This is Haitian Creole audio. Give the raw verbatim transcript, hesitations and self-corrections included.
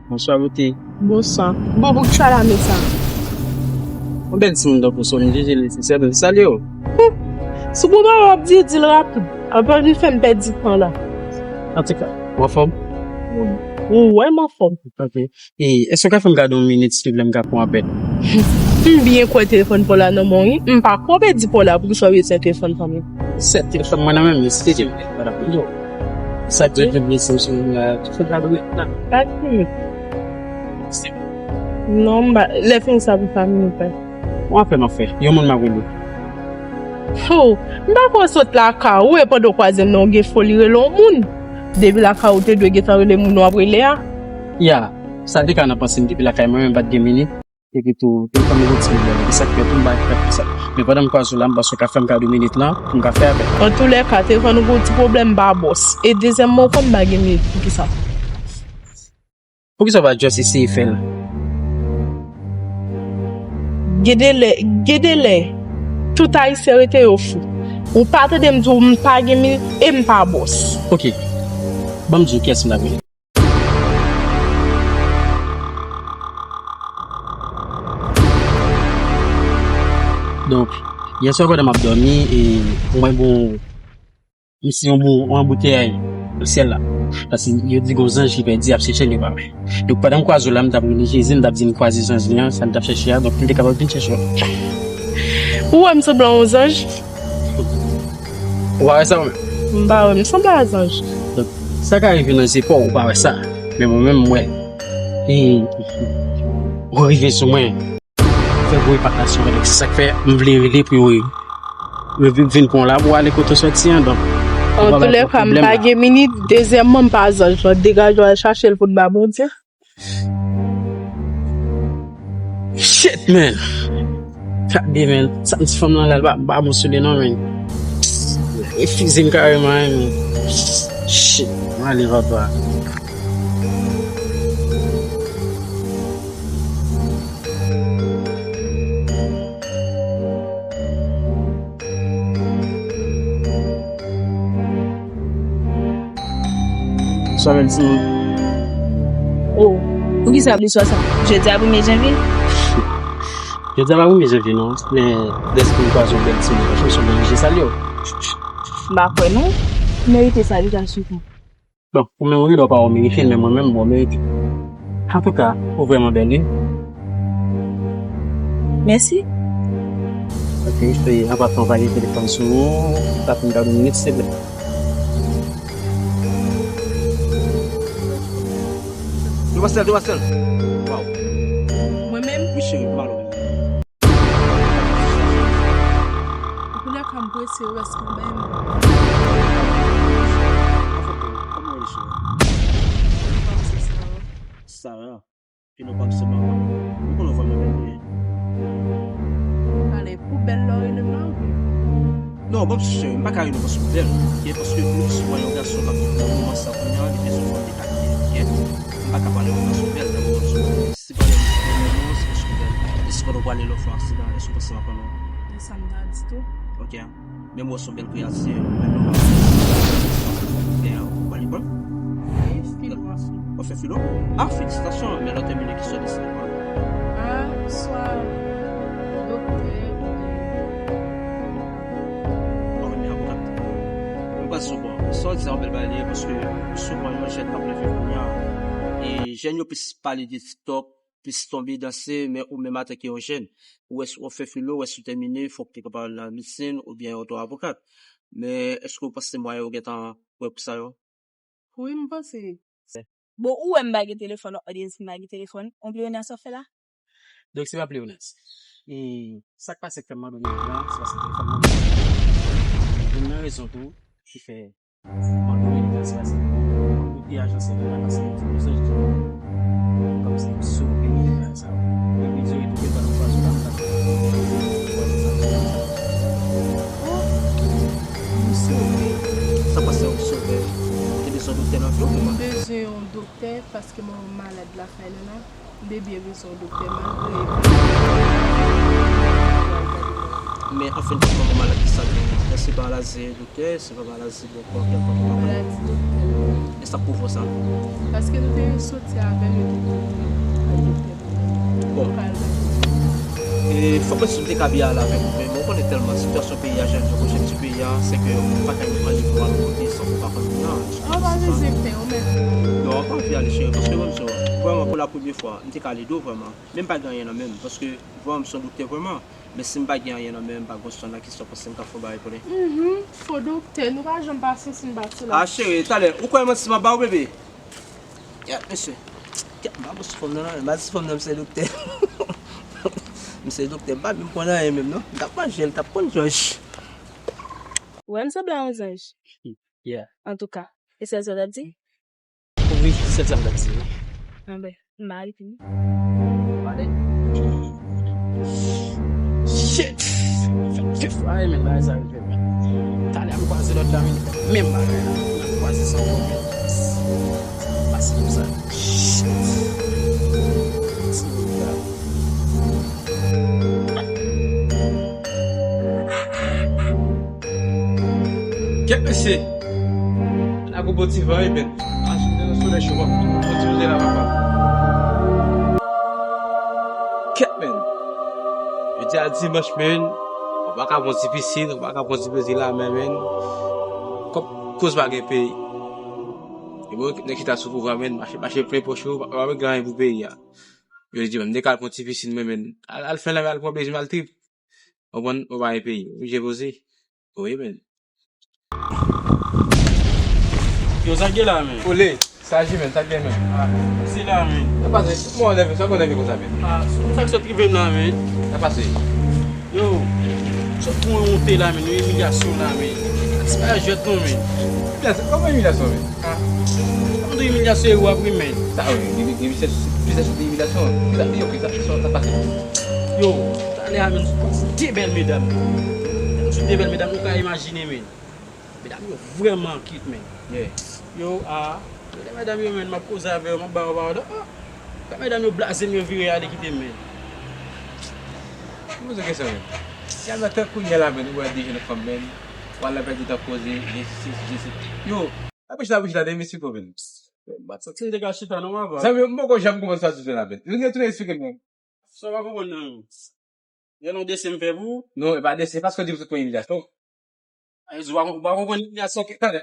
Bonswa, bote. Bonswa. Bon, poukisa w lame sa? Yon bèl timoun tankou sa, m jije l nesesè, men salye w. Si w bon bagay w ap di, di l rapid. Apa vin fè m pèdi tan la. Antouka, w anfòm? Ou wè m anfòm. Ok. E, èske w ka fè m gade yon minit, silvouplè, m ka pran yon apèl? M byen kwè telefòn pa w la nan men w, wi. M pa kwè w pèdi pa w la, poukisa w bezwen telefòn pa m? Sèt telefòn mwen nan men m, si te di m, madanm, yo. Sa k di w vin sou la, telefòn pa w la. Pa fini. Non, m pa, lè fini sa pou pa minit, pa. Yon apèl m ap fè, yon moun m ap rele. Ho, m pa kwè w sot lakay ou, e pandan w kwaze m nan, w gen foli rele yon moun. Depi lakay ou te dwe gentan rele moun w ap rele a. Ya, sa te ka nan panse m depi lakay mwen, men m pa t gen minit. Epi tou, telefòn nan yon ti pwoblèm. E sa k fè tou m pa t fè konsa. Men pandan m kwaze w la, m panse w ka fè m kado minit lan, pou m ka fè avè l. Antoulèka, telefòn nan yon ti pwoblèm, m pa bòs. E dezyèmman, ou konn m pa gen minit, poukisa? Poukisa w pa just eseye fè l? Gen de lè, gen de lè, tout Ayisyen rete yo fou. Ou pa tande m di w m pa gen minit e m pa bòs. Ok. Ban m di w kiyès m t ap rele. Donk, yè swa pandan m ap dòmi, e mwen bon, m si yon bou-, yon anbouteyay nan syèl la. Paske yo di gon zanj ki pèdi, y ap chèche l, yo pa wè. Donk, pandan m kwaze w la, m t ap rele Jezi, m t ap di m kwaze zanj li an, sa m t ap chèche a, donk, m te kapab vin chèche w. Ou wè m sanble yon zanj? Ou pa wè sa, ou menm? M pa wè, m sanble a zanj. Donk, sa ka rive nan zepò, ou pa wè sa. Men mwen menm, m wè. E, ou rive sou mwen. Fè gwo enpak la sou mwen. Donk, se sa k fè m vle rele pou yo re-, re-, vin pran w la pou w ale kote w sòti an. Donk, ou pa bay pwoblèm la. Antoulèka, m pa gen minit. Dezyèmman, m pa zanj. Degaje w al chache l pou n ba Bondye. Shit, man. Gade, man. Sa m ti fanm nan la, l pa, pa bon sou li non, man. E fizi m kareman, man. Shit. Mwen ale, papa. Swa bèl timoun. Oh, poukisa ap di swa sa? Jodi a premye janvye? Jodi a pa premye janvye non, men dèske m kwaze yon bèl timoun, franchman, m oblije salye w. M pa kwè non. M merite sa deja, sitou. Bon, ou menm ou gen dwa pa wè w merite l, men mwen menm, mwen merite. Antouka, ou vrèman bèl, wi. Mèsi. Ok, se an pasan w pa gen telefòn sou ou, ou ka fè m kado minit, silvouplè. Demoiselle, demoiselle. Waw. Mwen menm? Wi, cheri, m pa lwen. Kounye a ka m prese, yo rès nan bay mwen. Kòman w rele, cheri? Kòman w rele, cheri? Kòman se Sarah? Sarah. E non pa m se manman. Ou konnen fanmi bèl wi. Pale pou bèl lè w rele m la, oubyen? Non, bon, cheri, m pa ka rele w paske w bèl. Ok, paske m souvan yon gason k ap viv nan moman sa kounye a, li bezwen fanm de kalite, ok? M pa ka pale yon gason bèl nan moman sa. Si pale m nan moman, se paske w bèl. E si pandan w prale lòt fè yon aksidan, èske w panse m ap pran non? E sa m ta di tou. Ok. Men m wè w se yon bèl kreyati, men nou pa. E, ou pral lekòl? Wi, filo. W ap fè filo? Ah, felisitasyon, men lè w tèmine, kisa w deside pran? Ah, swa doktè oubyen avoka. Ah, wi, men avoka. M panse, bon, sa w di a, yon bèl bagay li ye, paske souvan, yon jèn k ap leve kounye a, e jèn yo plis pale de TikTok, plis tonbe danse, men ou menm antanke yon jèn, ou wè si w ap fè filo, ou wè si w tèmine, fòk w te kapab al nan medsin oubyen oto avokat. Men èske w panse mwayen yo gentan prè pou sa yo? Wi, m panse. Bon, ou wè m pa gen telefòn, w ap mande m si m pa gen telefòn. On pleyonès w ap fè la? Donk, se pa pleyonès. E sa k pase k fè m mande w minit lan, se paske telefòn mwen gen. Youn nan rezon tou ki fè Mwen dwe li pase pase. Kote ajan sèvè la pase, li di nou zanj di nou kòmsi m sove nan bagay sa yo. Epi di yo retounen pandan twa jou la, m pa t. Oh, m sove. Sa pase w sove? Ou te bezwen doktè nan vi w kòman? M bezwen yon doktè paske mwen malad lakay nou la. M te byen bezwen yon doktè malgre. Men anfen, kòman maladi sa genyen? Èske se pa maladi doktè, se pa maladi bòkò kèlkonk ou pa konnen? Maladi doktè. Sa k pwouve w sa? Paske nou te soti avè l, yo te di nou al doktè pou nou. Bon. Pou kal doktè. E fòk mwen si m te ka byen ale avèk ou, men mwen konnen tèlman sitiyasyon peyi a, jan l ye, kote ti peyi a, se ke ou pa ka annik pou al yon kote san ou pa konn moun nan. An pa bezwen pè, ou menm. Non, an pa anvi ale, cheri, paske mwen menm, vrèman, pou la premye fwa, m te ka al ede w, vrèman. Men m pa gen anyen nan men m, paske vrèman, m se yon doktè, vrèman. Men si m pa gen anyen nan men m, m pa gon sitiyasyon la, kisa w panse m ka fè yon bagay pou li? Mhm, fo doktè, nou pa janm pase si n pase la. A, cheri, talè, ou kwè manti m ap ba w, bebe? Kèt, mesye. Kèt, m pa bon sou fanm nan, non. M pa sou fanm nan, m se doktè. M se doktè, m pa menm konn anyen menm, non. M t ap manje l, t ap konn jòj. Ou wè m sanble a yon zanj. Yeah. Antouka, e sèl sa w t ap di? Wi, sèl sa m t ap di, wi. Anben, m pa rete, non. Pale. Shit! Fè fwa, men bagay sa rive, men. Talè m kwaze lòt la, men li fè menm bagay la. M kwaze san pwoblèm. Pase konsa. Shit! Kèt mesye! N a gwo bon ti van, wi, men. Mache nan solèy cho, bon ti poze la, papa. Kèt, men. Jodi a dimanch, men. Ou pa ka pran ti pisin, ou pa ka pran ti plezi lanmè, men. Kòb koz pa gen peyi. E bon, nèg chita sou pouvwa, men. Mache, mache plen pòch yo, pa, pa gen anyen pou peyi a. Yo di, men, m te ka al pran ti pisin, men, men. Al, al fè lanmè, al pran plezi, al trip. Ou konprann? Ou pa gen peyi. Oblije poze. Wi, men. Yo, sa k gen la, men? Ole, sa k gen, men, sa k gen, men? Ah, se la, men. Sa pase, mwen nève, sa konn nève konsa, men? Ah, sa k sot rive m la, men? Sa pase? Yo, sot pran yon wonte la, men, yon imilyasyon la, men. Sa pa jwèt non, men. Imilyasyon? Kòman imilyasyon, men? Ah, kòman de imilyasyon e w ap ri, men? Sa, wi, de, de, de, se, se, se, se imilyasyon. Kisa, yo, kisa, kisa, sa pase? Yo, talè a, men, m sot de bèl medam. M sot de bèl medam, ou ka imajine, men. Medam yo vrèman cute, men. Yeah. Yo, a, yo, lè medam yo, men, m ap koze avè yo, m ap ba yo pawòl. A, lè medam yo blaze m, yo vire ale kite m, men. M poze kesyon, men. Yal nan tan kounye a la, men, ou wè de jèn fanm, men. W al la pèdi tan koze, jesi, jesi. Yo, apre chita, apre chita, de misye ko, men. M pa t santi m te ka chita, non, papa. Zanmi, m poko janm konprann sa sou la, men. Vin retounen eksplike m, non. Sa w pa konprann nan men. Gen yon desen m fè pou ou? Non, e pa desen, paske w di m sot pran imilyasyon. A, ou pa, ou pa konprann imilyasyon ke, tande,